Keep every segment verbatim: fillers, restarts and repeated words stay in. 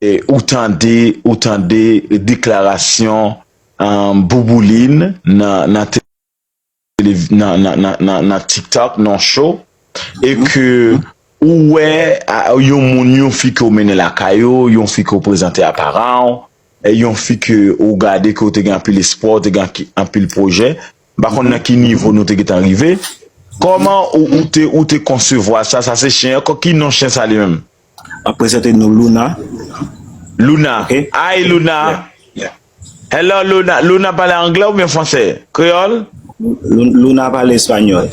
e, ou tande, ou tande deklarasyon, um, Bouboulin nan, nan telev-, nan, nan, nan, nan, nan TikTok, nan show, e ke ou wè, a, yon moun, yon fi ke w mennen lakay ou, yon fi ke w prezante a paran w, e yon fi ke ou gade ke w te gen anpil espwa, w te gen anki-, anpil pwojè, m pa konn nan ki nivo nou te gentan rive. Kòman ou, ou te, ou te konsevwa sa? Sa se chen an, ki non chen sa li menm? M ap prezante nou Luna. Luna. Ok? Hi, Luna. Yeah, yeah. Hello, Luna. Luna pale anglè oubyen fransè? Kreyòl? Lu-, Luna pale espanyòl.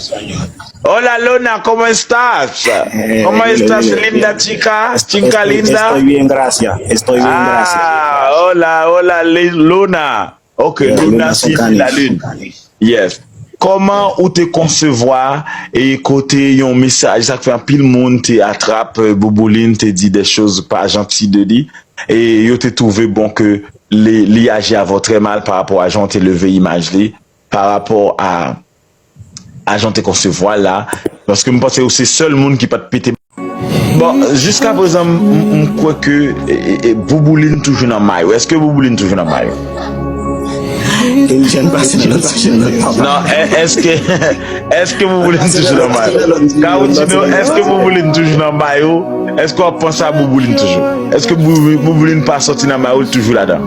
Hola, Luna, ¿cómo estás? Eh, ¿Cómo estás, linda chica? Chica linda. Estoy bien, gracias. Estoy bien, gracias. Ah, hola, hola, Luna. Ok, yeah, Luna signifie la lune. Yes. Kòman ou te konsevwa e kote yon mesaj, sa k fè anpil moun te atrap, eh, Bouboulin te di des choses pas gentilles de li, e yo te twouve bon ke li, li aji avè w trè mal pa rapò a jan w te leve imaj li, pa rapò a, a jan w te konsevwa l la, paske m panse ou se sèl moun ki pa t pete. Bon, jiskaprezan, m, m, m kwè ke, e, e, e, Bouboulin toujou nan may ou. Èske Bouboulin toujou nan may ou? Eugène pase nan, pase nan, papa. Non, è-, èske, èske Bouboulin toujou nan may ou? Cappuccino, èske Bouboulin toujou nan may ou? Èske w ap panse a Bouboulin toujou? Èske Bou-, Bouboulin pa sòti nan may ou, l toujou ladan?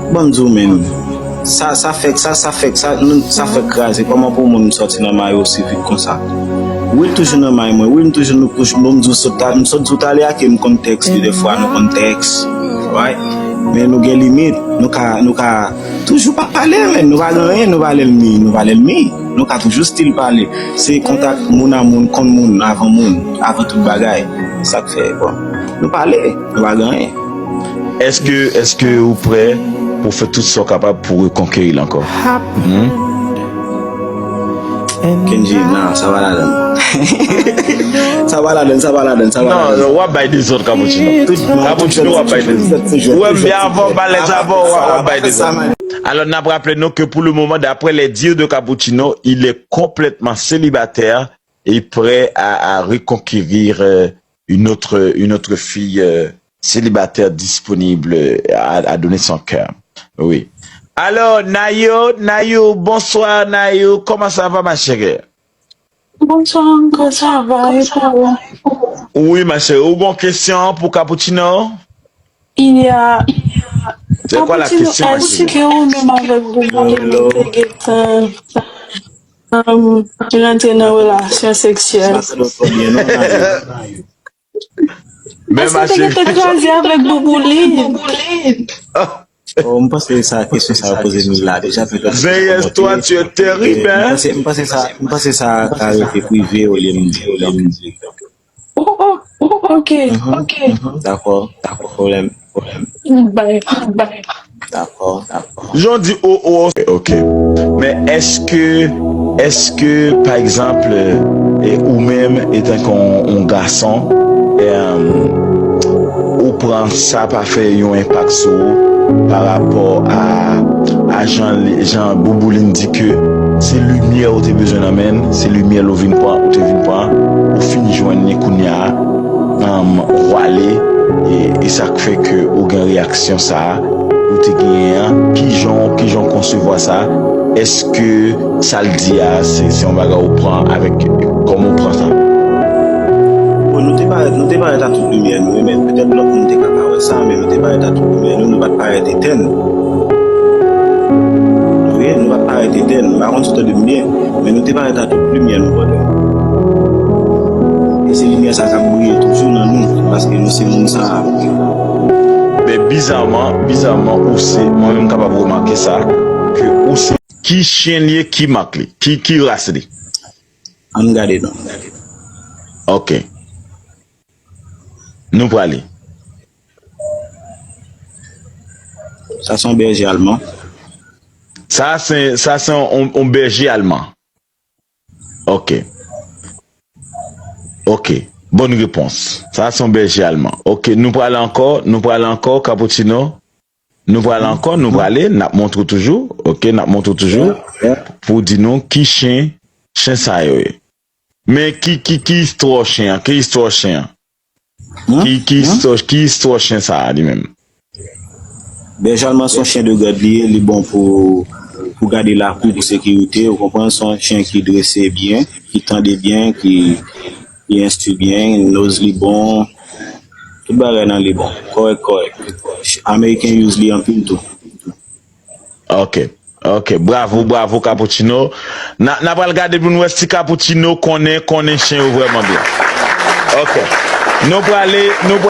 Ban m di w menm. Sa, sa fèk, sa, sa fèk, sa, nou, sa fèk kraze. Kòman pou moun sòti nan may ou osi vit konsa? Wi, l toujou nan may mwen. Wi, m toujou, nou, bon, m di w sot ta-, m sot di w talè a ke m konn tèks li, dèfwa nou konn tèks. Right? Men nou gen limit. Nou ka, nou ka toujou pa pale, men nou pa gen anyen, nou pa lènmi, nou pa lènmi. Nou ka toujou still pale. Se kontak moun a moun, konn moun, avan moun, avan tout bagay. Sa k fè, bon, nou pale, nou pa gen anyen. Èske, èske ou prè pou fè tout sa w kapab pou rekonkeri l ankò? Hmm? Kendji, non, sa pa ladan. Sa pa ladan, sa pa ladan, sa pa ladan. Non, non, w ap bay dezòd, Cappuccino. Cappuccino, w ap bay dezòd. Ou wè m byen avè w, m alèz avè w, w ap bay dezòd. Alò, n ap raple nou ke pour le moment, d'après les dires de Cappuccino, il est complètement célibataire et prêt à, à reconquérir, euh, une autre, une autre fille, euh, célibataire disponible à, à donner son cœur. Oui. Alors, Nayo, Nayo, bonsoir, Nayo. Comment ça va, ma chérie? Bonsoir, uncle, ça va, et vous? Oui, ma chérie. Ou gon kesyon pou Cappuccino? Il y a... C'est quoi la question, ma chérie? Cappuccino, est-ce que ou menm avèk Bouboulin nou te gentan, um, rantre nan relasyon seksyèl? Sa, sa nou fè byen, non, Nayo? Men, ma chérie. Èske w te gentan kraze avèk Bouboulin? Oh, m panse sa, kesyon sa yo poze nou la deja, petèt. Zeyès, toi, tu es terrible, hein? M panse, m panse sa, m panse sa ka rete prive olye m di, olye m di. Oh, oh, oh, ok, ok. Dakò, dakò, pwoblèm, pwoblèm. Bay, bay. Dakò, dakò. Jan di o o. Ok. Men èske, èske, pa egzanp, e ou menm, etanke yon, yon gason, e, ou pran sa pa fè yon enpak sou ou pa rapò a, a jan li, jan Bouboulin di ke se limyè ou te bezwen nan men l, se limyè l ou vin pran, ou te vin pran, ou fin jwenn li kounye a, um, vwale, e, e sa k fè ke ou gen reyaksyon sa a ou te genyen an, kijan, kijan w konsevwa sa? Èske sa l di a, se, se yon bagay ou pran avèk, kòman w pran sa? Bon, nou te parèt, nou te parèt a tout limyè nou, men petèt lòt moun te ka pa wè sa, men nou te parèt a tout limyè nou, nou pa t parèt etèn. Wi, nou pa t parèt etèn, m pa konn si w tande m byen, men nou te parèt a tout limyè nou, brother. E se limyè sa k ap briye toujou nan nou, paske nou se moun sa a. Men bizarman, bizarman, ou se, mwen menm m kapab remake sa, ke ou se, ki chen li ye, ki mak li, ki, ki ras li? Ann gade non. Ok. Nou prale. Sa se yon bèje alman. Sa se, sa se yon, yon bèje alman. Ok. Ok. Bonne réponse. Sa se yon bèje alman. Ok, nou prale ankò, nou prale ankò, Cappuccino. Nou prale ankò, nou prale, n ap montre w toujou. Ok, n ap montre w toujou. Pou w di nou ki chen, chen sa yo ye. Men ki, ki, ki istwa chen an? Ki istwa chen an? Ki, ki istwa, ki istwa chen sa a li menm? Bèj alman se yon chen de gad li ye, li bon pou, pou gade lakou, pou sekirite, ou konprann, se yon chen ki drese byen, ki tande byen, ki, ki enstwi byen, noz li bon, tout bagay nan li bon, kòrèk, kòrèk. Ameriken use li anpil tou. Ok. Ok, bravo, bravo Cappuccino. N a, n a pral gade pou n wè si Cappuccino konnen, konnen chen yo vrèman byen. Ok. Nou prale, nou